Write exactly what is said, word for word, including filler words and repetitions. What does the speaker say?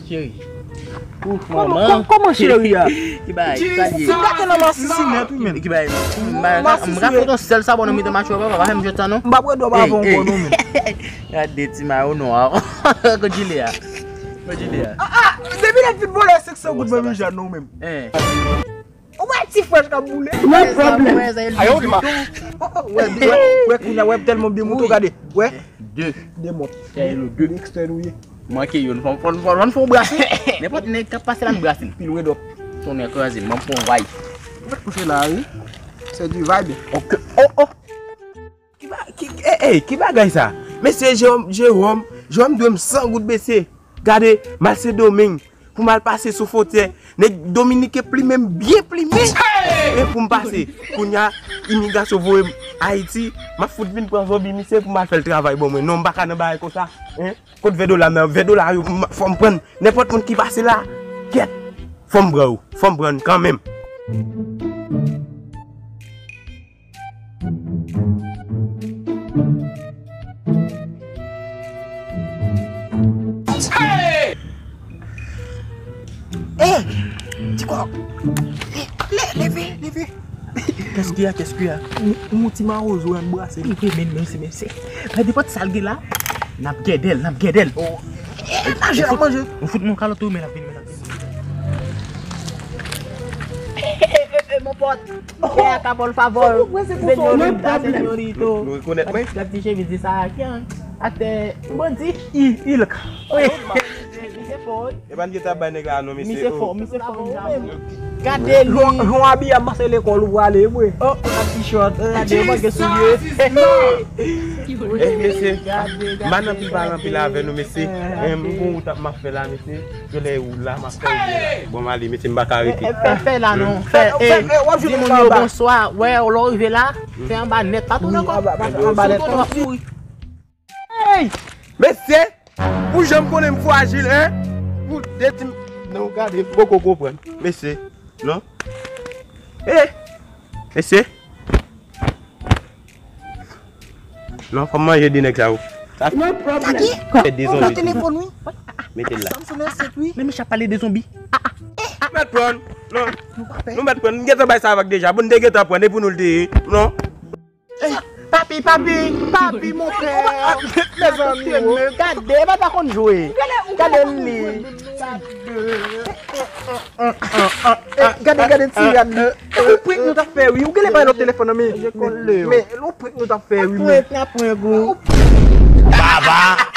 Cheri. Ouf, manman. Kòman cheri a? Ki bagay, ki sa l ye? Ti gate nan masisi nèt wi menm. Ki bagay? M ka fout yon sèl sabò nan mitan machwè papa, pa fè m jwenn sa non. M pa pwè dòm avè w ankò non menm. Gade ti mayo nwa. Kote Jile a? Kote Jile a? Ah, ah, depi lè fin vòlè senk san goud mwen vin jwenn nou menm. Ou wè ti frèch k ap boule? No problem. Ayo, di ma. Wè, wè, wè, kounye a, wè, tèlman byen moute, gade. Wè. De. De mòt. Tèlo de. Gangstè nou ye. Manke youn, fò, fò, fò, fò, fò brase. Nenpòt nèg k ap pase la, m brase l. Pil red up. Tonnè kraze, m ap pran vay. Ou mèt kouche la, wi. C'est du vibe. Ok. Oh, oh. Ki ba, ki, eh, eh, ki bagay sa? Mesye Jewòm, Jewòm, Jewòm dwe m san goud mesye. Gade, m al Sendomeng pou m al pase sou fwontyè. Nèg Dominiken plimen m byen plimen. E pou m pase. Kounye a, imigrasyon voye m Ayiti. M ap fout vin pran zonbi misye pou m al fè l travay ban mwen. Non, m pa ka nan bagay konsa. Hein? Kot ven dola m nan? Ven dola yo, m, fò m pran. Nenpòt moun ki pase la, kèt. Fò m pran yo. Fò m pran kanmenm. Hey! Eh, ti kò. Eh, le-, leve, leve. Kès ki a, kès ki a? Yon, yon ti mawozo, ann brase. Wi, wi, men, men, se, men, se. Men nenpòt sa l gen la, n ap gèdè l, n ap gèdè l. Oh. Eh, manje, manje. Nou fout nou kalòt tou, men l ap vini, men l ap vini. Eh, eh, eh, eh, mon pòt. Kè a ka por favor. Señorita, señorito. Nou rekonèt mwen? Gad ti chemiz sa a, ki an, atè, bandi, i, ilk. Wi. Misye fò, wi. E pa n gentan bay nèg la non, mesye. Misye fò, misye fò. Gade li. Jan, jan w abiye a pase lekòl ou prale, wi. Oh, ou nan ti short. Gade, ou manke soulye. Eh, mesye, m pa nan anpil pale anpil avè nou, mesye. Eh, m gon wout ap m ap fè la, mesye. Yo lè ou la, m ap fè ou la. Bon, m ale, mesye, m pa ka rete. Fè, fè la non. Fè, eh, di moun yo bonswa. Wè, lè w rive la, fè anba nèt. Pa tounen ankò. Anba nèt. Sou twotwa kouri. Hey! Mesye, pou jan m konnen m frajil, hein? Pou de ti m, non, gade, m poko konprann. Mesye, non? Eh! Mesye! Non, fò m manje de nèg sa yo. Sa fè de zonbi. Telefòn, wi. Mete l la. Samson ese, wi. Men mesye ap pale de zonbi. Nou mèt pran. Non. Nou mèt pran. Nou gentan bay sa avèk deja. Bon, nou te gentan pran. E pou nou l te ye. Non. Papi, papi, papi, mon pè. Mezanmi, gade, pa ta konn jwe. Gade li. Gade, gade ti rad li. Ou prank nou t ap fè, wi. Ou genlè pa nan telefòn nan, men. Men, ou prank nou t ap fè, wi, men. Prank, nan prank, wi. Baba.